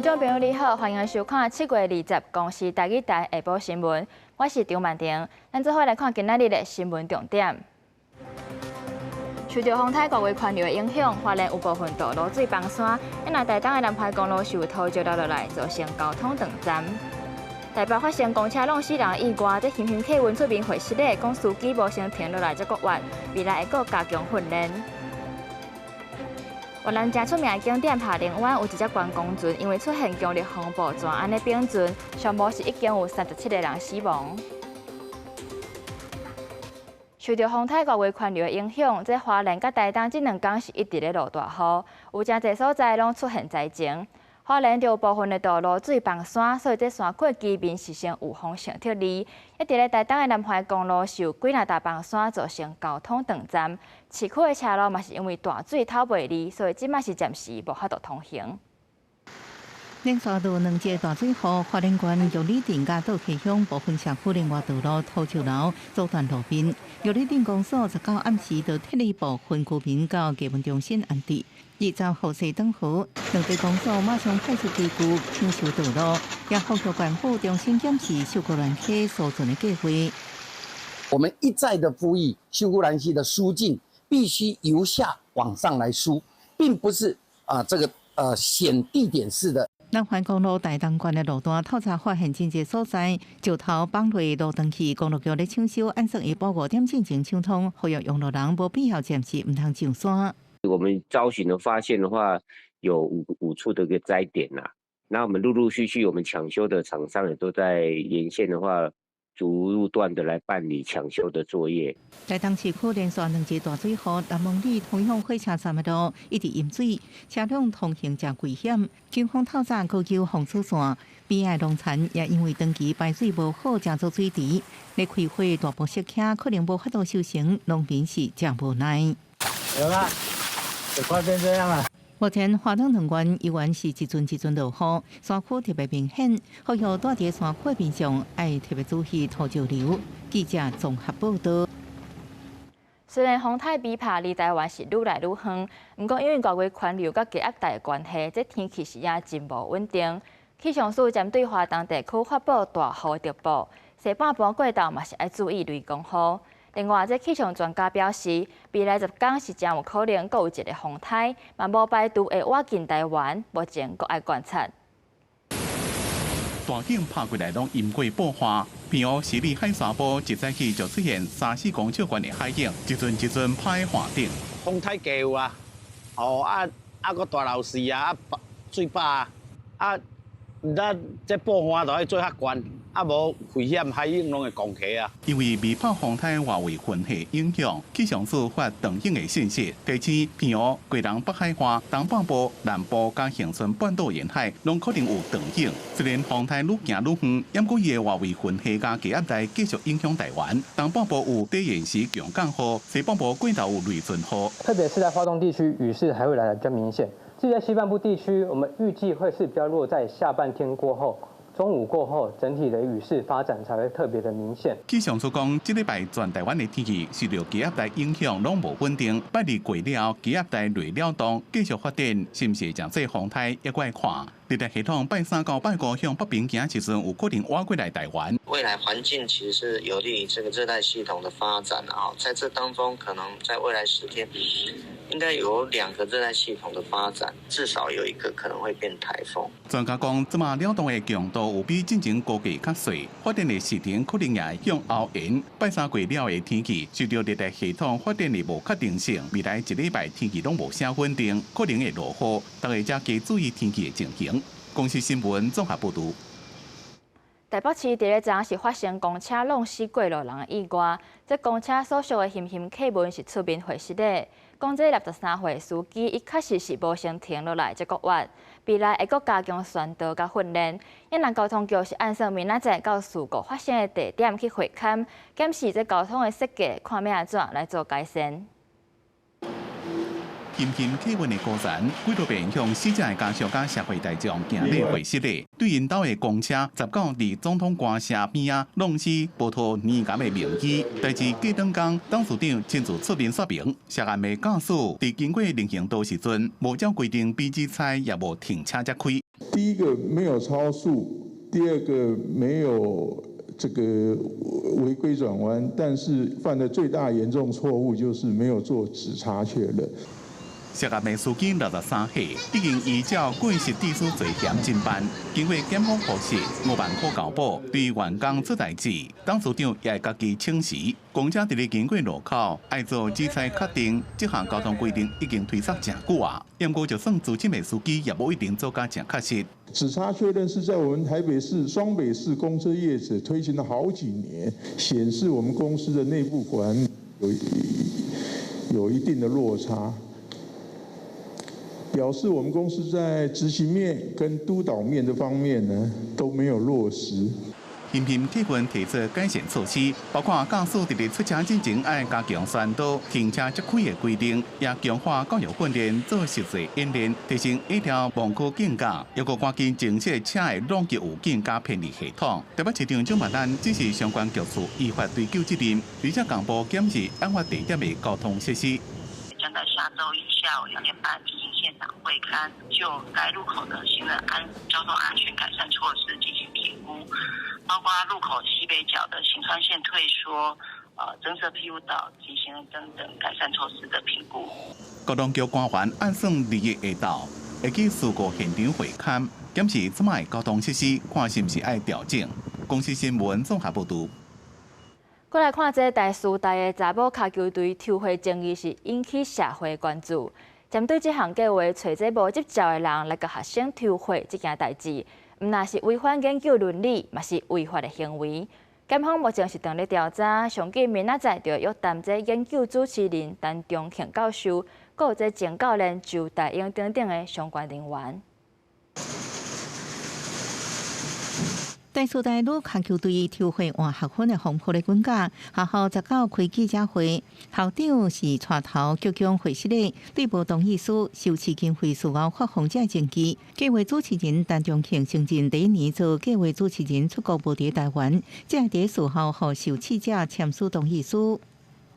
觀眾朋友你好，歡迎收看7月20公視台語台下晡新聞，我是張曼婷。咱做伙來看今仔日的新聞重點。受著風颱外圍環流的影響，花蓮有部分道路水崩山，因為台東的南環公路受土石流落來，造成交通斷層。台北發生公車挵死人意外，這欣欣客運出面回釋咧，講司機無先停落來才閣越，未來會閣加強訓練。越南誠出名的景點下龍灣有一隻觀光船，因為出現強烈風暴，全按呢反船，上無是已經有37個人死亡。受著風颱外圍環流的影響，這花蓮佮台東這兩工是一直咧落大雨，有誠濟所在攏出現災情。花蓮就有部分的道路水崩山，所以這山區居民是先預防性撤離。一佇咧台東的南環公路受幾若搭崩山，造成交通斷層。市區的車路嘛是因為大水透袂離，所以這馬是暫時無法度通行。連續落兩日大水雨，花蓮縣玉里鎮佮倒溪鄉部分社區連外道路土石流阻斷路面。玉里鎮公所19暗時就撤離部分居民到藝文中心安置。20號西轉雨，兩地公所馬上派出機具搶修道路，也呼籲縣府重新檢視秀姑巒溪疏浚的計劃。我們一再的呼籲秀姑巒溪的疏浚必須由下往上來疏，並不是啊這個選地點式的。南環公路台東縣的路段透早發現真濟所在，石頭崩落路斷去，公路局咧搶修，按算下晡5點進前搶通，呼籲用路人無必要暫時毋通上山。我們遭巡的發現的話，有五處的一個災點啦。那我們陸陸續續，我們搶修的廠商也都在沿線的話，逐路段的來辦理搶修的作業。台東市區連續兩日大水雨，南門里通向火車站的路一直淹水，車輛通行誠危險。警方透早高救封鎖線，邊仔農田也因為長期排水無好，成做水池。咧開花大埔石坑可能無法度收成，農民是誠無奈。有啦，就快變這樣啦。目前花東兩縣猶原是一陣一陣落雨，山區特別明顯，呼籲住佇山區民眾愛特別注意土石流。記者綜合報道。雖然風颱米帕離台灣是愈來愈遠，毋過因為外圍環流佮低壓帶的關係，這天氣是也真無穩定。氣象署針對華東地區發布大雨特報，西半晡過晝嘛是愛注意雷公雨。另外，這氣象專家表示，未來10工是誠有可能閣有一个風颱，嘛無排除會倚近台灣，目前閣愛觀察。大景拍過來攏淹過布花，平湖十里海沙埔一早起就出現3、4公尺懸的海湧，一陣一陣拍岸頂。風颱加有啊，哦啊啊，閣大流士啊，啊水壩啊，啊，咱這布花就愛做較懸。啊，無危險，海湧攏會狂起啊！因為米帕風颱外圍雲系影響，氣象署發長影的信息，提醒平湖、基隆北海岸、東半部、南部佮恆春半島沿海，攏可能有長影。雖然風颱愈行愈遠，毋過伊的外圍雲系佮低壓帶繼續影響台灣。東半部有短延時強降雨，西半部過晝有雷陣雨。特別是在花東地區，雨勢還會來得比較明顯。至於在西半部地區，我們預計會是比較落在下半天過後。中午過後，整體的雨勢發展才會特別的明顯。氣象署講，這禮拜全台灣的天氣受著低壓帶影響，攏無穩定。拜二過了後，低壓帶落了動，繼續發展，是毋是誠濟風颱猶閣愛看。熱帶系統拜三到拜五向北邊行時陣，有可能倚過來台灣。未來環境其實是有利於這個熱帶系統的發展啊，在這當中，可能在未來10天，應該有兩個熱帶系統的發展，至少有一個可能會變颱風。專家講，這馬擾動的強度有比進前估計較細，發展的時程可能也會向後延。拜三過了的天氣，受著熱帶系統發展的無確定性，未來一禮拜天氣攏無啥穩定，可能會落雨，大家才加注意天氣的情形。公視新聞綜合報導。台北市佇咧昨是發生公車挵死過路人的意外，這公車所屬的欣欣客運是出面回釋的，講這63歲司機伊確實是無先停落來才閣越，未來會閣加強宣導佮訓練。越南交通局是按算明仔載到事故發生的地點去會勘，檢視這交通的設計，看欲按怎來做改善。欣欣客運的高層幾落遍向死者的家屬佮社會大眾行禮回釋的，對𪜶兜的公車19佇總統官舍邊仔挵死波濤年鑑的名醫，代誌過兩工，董事長親自出面說明，涉案的駕駛佇經過人行道時陣，無照規定比指猜，也無停車才開。第一個沒有超速，第二個沒有這個違規轉彎，但是犯的最大嚴重錯誤就是沒有做指差確認。涉案的司機63歲，已經依照過失致死罪嫌偵辦。經過檢方核實，5萬塊交保，對員工出代誌，董事長也會家己請辭。公車佇咧經過路口，愛做指差確定，這項交通規定已經推捒誠久啊。不過就算資深的司機，也無一定做甲誠確實。指差確認是在我們台北市、雙北市公車業者推行了好幾年，顯示我們公司的內部管理有一定的落差。表示我們公司在執行面跟督導面的方面呢都沒有落實。頻頻客運提出改善措施，包括駕駛佇咧出車進前愛加強宣導停車則開的規定，也強化教育訓練做實際演練，提升一條望科境界，猶閣趕緊增設車的撞擊預警佮偏離系統。台北市長蔣萬安指示相關局處依法追究責任，而且同步檢視案發地點的交通設施。將在下週一下午2點半進行現場會勘，就該路口的行人交通安全改善措施進行評估，包括路口西北角的行穿線退縮、增設庇護島及行人燈等改善措施的評估。交通局官員按算2日下晝會去事故現場會勘，檢視這擺交通設施，看是毋是愛調整。公視新聞綜合報導。過來看這台師大的查某跤球隊抽血爭議是引起社會關注。針對這項計劃，揣這無執照的人來共學生抽血這件代誌，毋但是違反研究倫理，嘛是違法的行為。檢方目前是正咧調查，上緊明仔載就約談這研究主持人陳中慶教授，閣有這前教練周大英等等的相關人員。台師大女跤球隊抽血換學分的風波咧滾價，學校19開記者會，校長是帶頭鞠躬會失禮，對無同意書收取經費事後發放這證據。計劃主持人陳中慶承認第一年做計劃主持人出國無佇台灣，才會佇事後予受試者簽署同意書。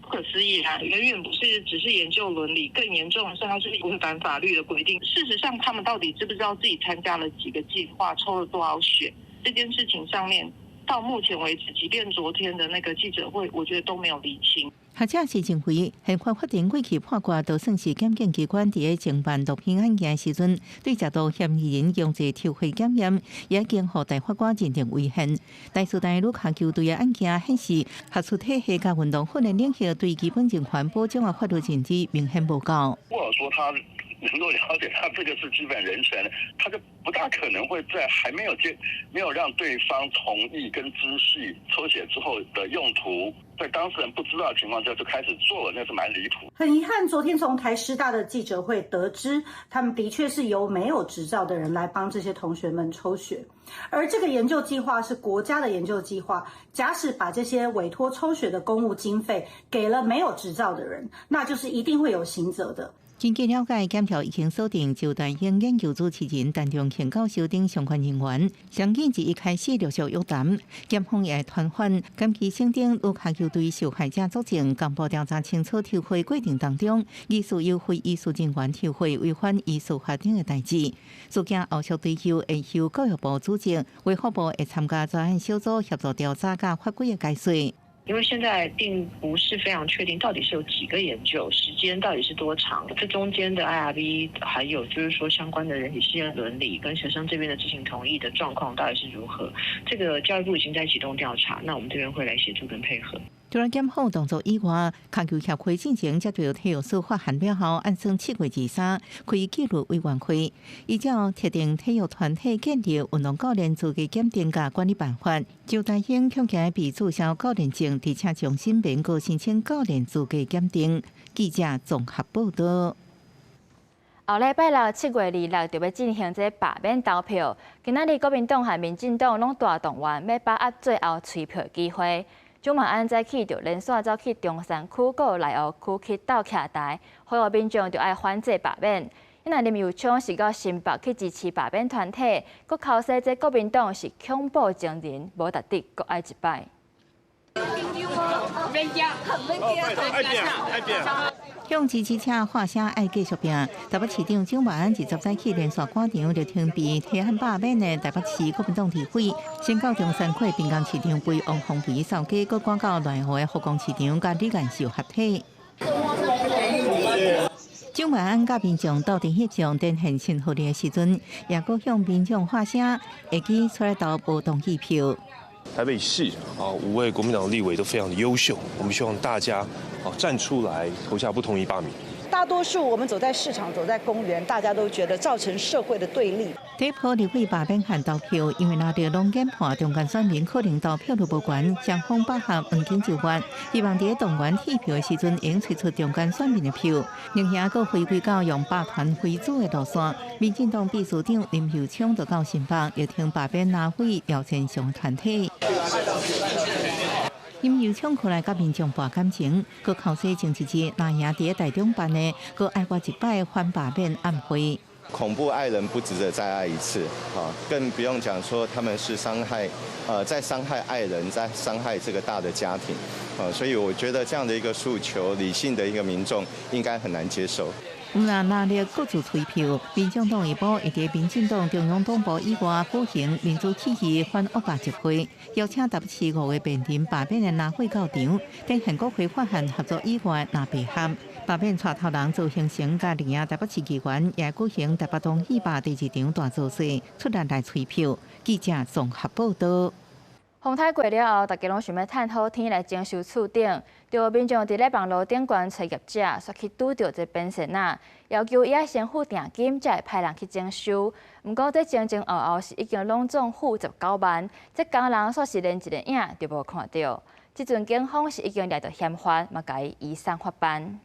不可思議啊！遠遠不是只是研究倫理，更嚴重的是，它是違反法律的規定。事實上，他們到底知不知道自己參加了幾個計劃，抽了多少血？這件事情上面，到目前為止，即便昨天的那個記者會，我覺得都沒有釐清。學者是認為，憲法法庭過去判決，就算是檢警機關佇咧偵辦毒品案件時陣，對食毒嫌疑人強制抽血檢驗，也已經予大法官認定違憲。台師大女跤球隊的案件顯示，學術體系佮運動訓練領域對基本人權保障的法律認知明顯無夠。如果說他能夠了解他這個是基本人權，他就不大可能會在還沒有接、沒有讓對方同意跟知悉抽血之後的用途，在當事人不知道的情況下就開始做了，那是蠻離譜。很遺憾，昨天從台師大的記者會得知，他們的確是由沒有執照的人來幫這些同學們抽血，而這個研究計劃是國家的研究計劃，假使把這些委託抽血的公務經費給了沒有執照的人，那就是一定會有刑責的。根據了解，檢調已經鎖定周大英研究主持人陳中慶教授等相關人員，上緊自一開始陸續約談，檢方也會傳喚甘其省長女跤球隊受害者作證，公布調查清楚抽血過程當中，疑似由非醫術人員抽血違反醫師法定的代誌。事件後續追究會由教育部組織，衛福部會參加專案小組協助調查佮法規的解說。因為現在並不是非常確定到底是有幾個研究，時間到底是多長，這中間的 IRB，還有就是說相關的人體試驗倫理跟學生這邊的知情同意的狀況到底是如何，這個教育部已經在啟動調查，那我們這邊會來協助跟配合。除了檢方動作以外，跤球協會進前接到體育署發函了後，按算7月23開紀律委員會，依照特定體育團體建立運動教練資格檢定佮管理辦法，周大英恐驚被注銷教練證，而且重新免過申請教練資格檢定。記者綜合報道。後禮拜六7月26就欲進行這罷免投票，今仔日國民黨和民進黨攏大動員，欲把握最後催票機會。蔣萬安早起就連線走去中山區、閣內湖區去鬥徛台，呼籲民眾就愛反制罷免。那林右昌是到新北去支持罷免團體，閣剾洗這國民黨是恐怖情人，無值得閣愛一擺。向支持者喊聲愛繼續拚。台北市長蔣萬安20早起連續趕場就停備提案罷免的台北市國民黨立委，先到中山區濱江市場陪王鴻薇掃街，閣趕到內湖的佛光市場佮李彥秀合體。蔣萬安佮民眾鬥陣翕相，展現親和力的時陣，也閣向民眾喊聲，會記出來投無同意票。台北市啊，5位國民黨立委都非常的優秀，我們希望大家啊站出來投下不同意罷免。大多數我們走在市場、走在公園，大家都覺得造成社會的對立。第一波立委罷免案投票，因為拿著攏研判中間選民可能投票率無懸，雙方百合黃金就願，希望佇動員棄票的時陣，會催出中間選民的票。另外，閣回歸到用罷團為主的路線，民進黨秘書長林右昌就到新北，力挺罷免藍委廖前祥團體。林右昌過來佮民眾搏感情，閣口說前一日藍營佇台中辦的，閣愛我一擺反罷免暗會。恐怖愛人不值得再愛一次，更不用講說他們是傷害，在傷害愛人，在傷害這個大的家庭，所以我覺得這樣的一個訴求，理性的一個民眾應該很難接受。毋但藍綠各自催票，民眾黨一波會佇民進黨中央黨部以外舉行民主起義反惡霸集會，邀請台北市5個面臨罷免的藍委到場，展現國會法案合作以外藍白合。罷免帶頭人鄒幸彤佮另外台北市議員也舉行台北同意罷第二場大造勢，出力來催票。記者綜合報道。風颱過了後，大家攏想欲趁好天來整修厝頂，就民眾佇咧網路頂懸揣業者，煞去拄著這騙線仔，要求伊愛先付訂金，才會派人去整修。毋過這前前後後是已經攏總付19萬，這工人煞是連一個影都無看著。這陣警方是已經掠著嫌犯，嘛共伊移送法辦。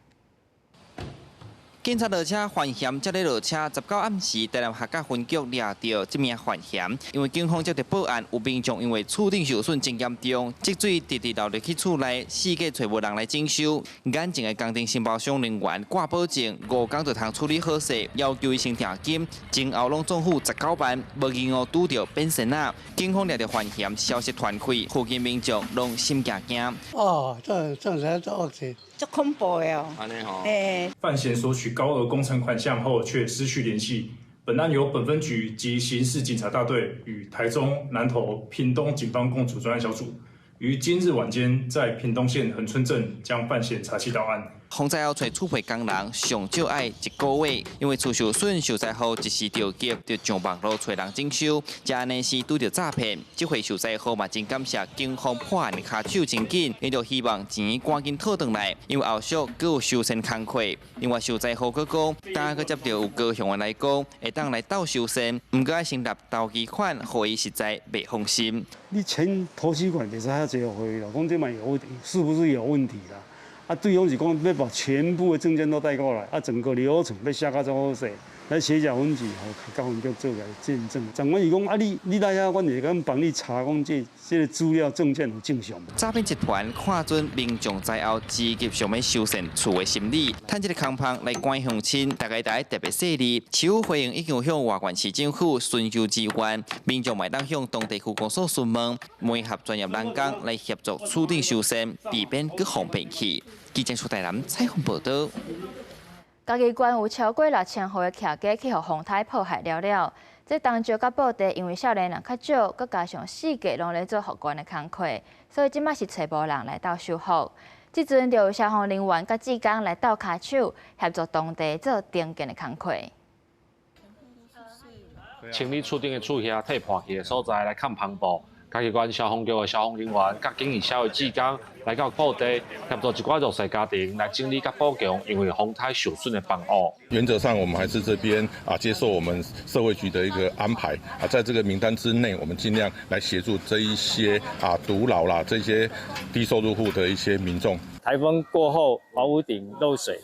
警察落車犯嫌，才咧落車。19暗時，台南客家分局掠著這名犯嫌，因為警方接著報案，有民眾因為厝頂受損真嚴重，積水直直流入去厝內，四界揣無人來整修。眼前的工程承包商人員掛保證，5工就通處理好勢，要求伊先訂金，前後攏總付19萬，無銀行拄著騙線仔。警方掠著犯嫌，消息傳開，附近民眾攏心驚驚。哦，這這這惡事。足恐怖的哦！欸，范閒索取高額工程款項後，卻失去聯繫。本案由本分局及刑事警察大隊與台中、南投、屏東警方共組專案小組，於今日晚間在屏東縣恆春鎮將范閒查緝到案。風災後揣厝皮工人上少愛一個月，因為厝受損受災後一時著急，就上網路揣人整修，才按呢時拄著詐騙。這回受災戶嘛真感謝警方破案的跤手真緊，𪜶就希望錢趕緊討轉來，因為後續閣有修繕工課。另外受災戶閣講，今閣接著有高雄的來講，會當來鬥修繕，毋過愛先納頭期款，予伊實在袂放心。你錢頭期款袂使遐濟予伊啦，講這嘛有問題，是不是有問題啦？啊，對方是講欲把全部的證件都帶過來，啊，整個流程欲寫甲足好勢，來寫假分局，予客家分局做來見證。長官伊講啊，你來遐，阮會當幫你查講這個資料證件有正常無？詐騙集團看準民眾災後積極想欲修繕厝的心理，趁這個空縫來拐鄉親，大家愛特別細膩。市府回應已經有向外縣市政府尋求支援，民眾嘛會當向當地區公所詢問，媒合專業人工來協助厝頂修繕，避免閣予騙去。記者出台南採訪報道。嘉義縣有超過6000戶的徛家去予風颱破壞了了。這東石佮布袋因為少年人較少，閣加上四界攏咧做復原的工課，所以這擺是揣無人來鬥修復。這陣就有消防人員佮志工來鬥跤手，協助當地做重建的工課。清理厝頂的厝瓦替破去的所在來崁帆布。嘉義縣消防局的消防人員、佮景義社的志工來到布袋，協助一寡弱勢家庭來整理佮補強因為風颱受損的房屋。原則上，我們還是這邊啊接受我們社會局的一個安排啊，在這個名單之內，我們盡量來協助這一些啊獨老啦、這些低收入戶的一些民眾。颱風過後，房屋頂漏水，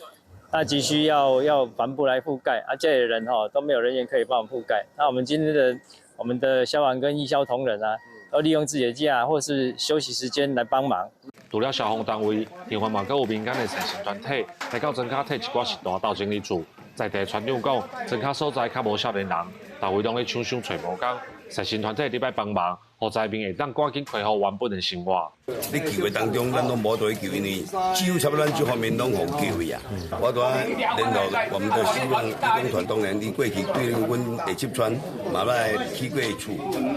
那急需要帆布來覆蓋，啊，這裡的人哈都沒有人員可以幫我們覆蓋。那我們今天的我們的消防跟義消同仁啊，都利用自己的假或是休息時間來幫忙。除了消防單位，另外嘛閣有民間的善心團體來到莊跤提一寡序大鬥整理厝。在地村長講，莊跤所在較無少年人，大家拢咧抢收揣无工，善心团体伫摆帮忙，予灾民会当赶紧恢复原本的生活。咧救的当中，咱拢无法度去救，因为几乎差不多咱这方面拢予救去啊。我拄仔联络，我们都希望义工团，当然伊过去对阮下集村嘛来去过厝，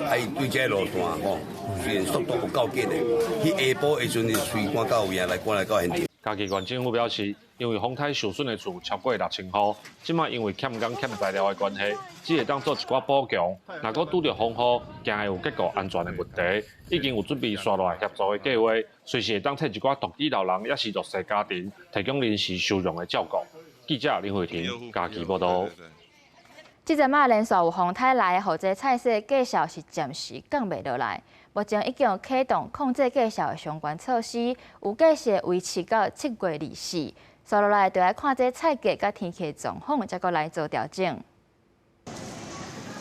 啊伊对这个路线吼，虽然速度有够紧的，彼下晡的时阵是随赶到位啊，来赶来到现场。嘉义县政府表示，因为风台受损的厝超过6000户，这摆因为欠工欠材料的关系，只会当做一寡补强。若阁拄著风雨，惊会有结构安全的问题，已经有准备煞落来协助的计划，随时会当替一寡独居老人抑是弱势家庭提供临时收容的照顾。记者林慧婷嘉义报道。这阵仔连续有风台来，予这菜市价数是暂时降袂落来。目前已经启动控制价数的相关措施，有计是维持到7月24。接落来就爱看这菜价佮天气状况，才阁来做调整。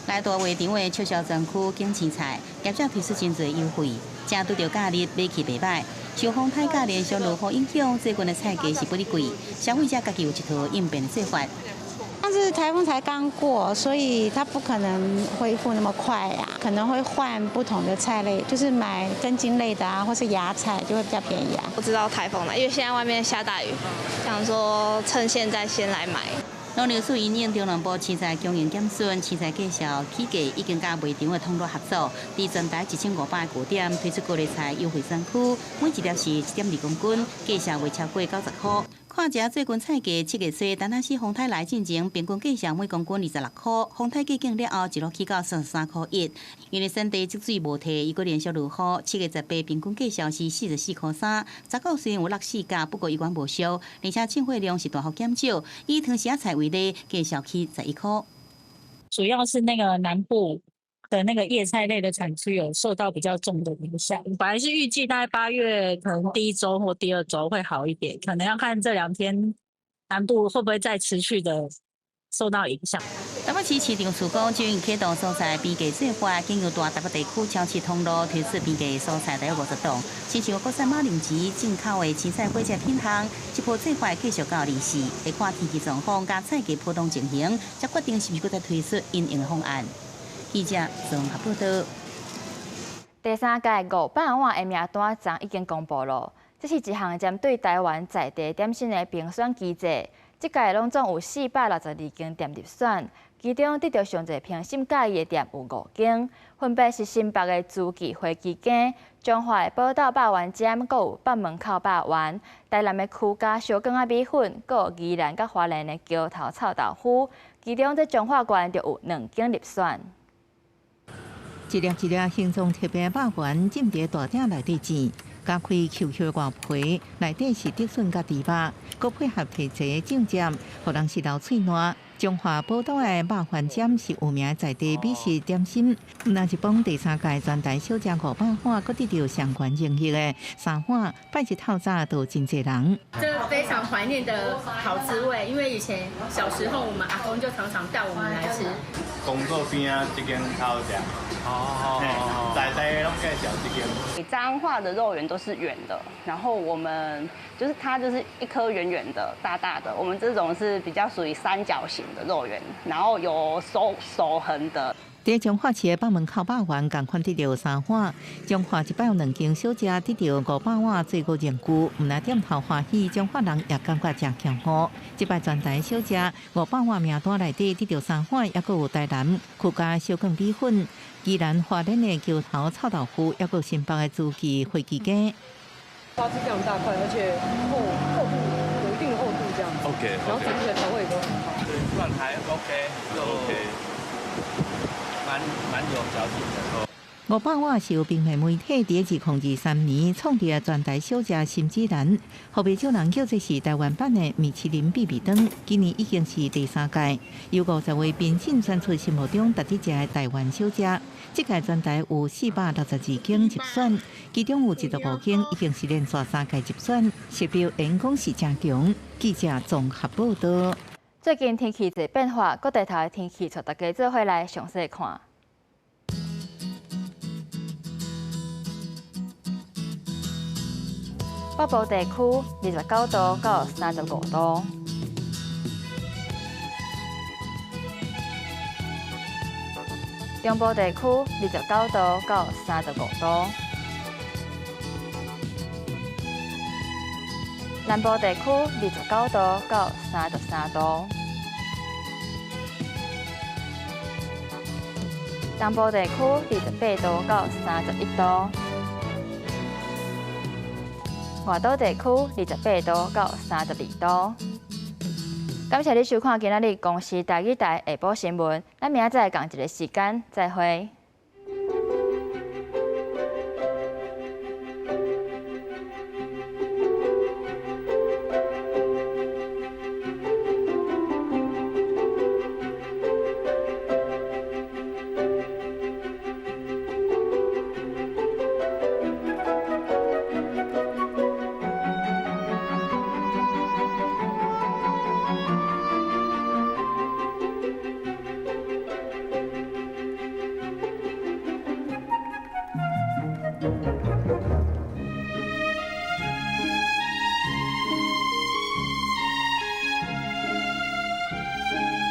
来大卖场的促销专区拣青菜，业者推出真济优惠，正拄著假日买去袂䆀。受风台佮连续落雨影响，最近的菜价是不哩贵，消费者家己有一套应变的做法。上次台风才刚过，所以它不可能恢复那么快呀，可能会换不同的菜类，就是买根茎类的啊，或是芽菜就会比较便宜啊。不知道台风了，因为现在外面下大雨，想说趁现在先来买。农粮署因应中南部青菜供应减损，青菜价数起价已经佮卖场的通路合作，伫全台1500个据点推出高丽菜优惠专区，每一粒是1.2公斤，价数袂超过90箍。看一下最近菜价，7月初，陈那时风台来进前，平均价数每公斤26箍，风台过境了后，一路起到33.1块。因为产地积水无退，伊阁连续落雨，7月18平均价数是44.3块，19虽然有落四角，不过依然无俗，而且进货量是大幅减少。以汤匙仔菜为例，价数起11箍。主要是那个南部的那个叶菜类的产区有受到比较重的影响。本来是预计大概8月可能第一周或第二周会好一点，可能要看这2天南部会不会再持续的受到影响。台北市市场处讲，将启动蔬菜边价做法，经由大台北地区超市通路推出边价蔬菜大约50档，亲像国产马铃薯进口的青菜火车品项，这波做法继续到24，会看天气状况佮菜价波动情形，才决定是毋是阁再推出因应方案。记者综合报道。第三届500碗的名单昨已经公布了，这是一项针对台湾在地点心的评选机制。这届拢总有462间店入选，其中得到上济评审佮意的店有5间，分别是新北的诸暨花旗羹、彰化的宝岛肉圆尖，阁有北门口肉圆、台南的客家小卷仔米粉，阁有宜兰佮花莲的桥头臭豆腐。其中这彰化县就有2间入选。一粒一粒形状特别的肉圆，浸伫大鼎内底煎，加开 QQ 外皮，内底是竹笋佮猪肉，阁配合提茶酱汁，予人食到喙烂。彰化宝岛的肉圆尖是有名在地美食点心，毋但是帮第三届全台小食500碗，阁得到相关荣誉的3碗，拜日透早就真济人。这非常怀念的好滋味，因为以前小时候我们阿公就常常带我们来吃。工作边啊，这间较好食。哦，在地拢介绍这间。彰化的肉圆都是圆的，然后我们就是它就是一颗圆圆的、大大的。我们这种是比较属于三角形的肉圆，然后有手痕的。伫彰化市的北门口肉圆，仝款得到3碗。彰化一摆有2间小食得到500碗最高荣誉，毋但店头欢喜，彰化人也感觉真骄傲。这摆全台小食500碗名单内底得到3碗，犹阁有台南客家小卷米粉、宜兰花莲的桥头臭豆腐，犹阁有新北的诸暨花旗羹。花枝非常大块，而且厚度有一定的厚度这样子。OK，然后整体的调味都很好。对，算还 OK，OK。蛮有嚼劲的。500碗是由平面媒体伫2023年创立的全台小食新指南，予袂少人叫做是台湾版的米其林必比登。今年已经是第3届，由50位评审选出心目中值得食的台湾小食。这届全台有462间入选，其中有15间已经是连续3届入选，指标员工是真强。记者综合报道。最近天气济变化，各地头的天气，带大家做伙来详细看。北部地区29度到35度。中部地區29度到35度，南部地區29度到33度，東部地區28度到31度，外島地區28度到32度。感謝你收看今仔日公視台語台下晡新聞，咱明仔載仝一个時間再會。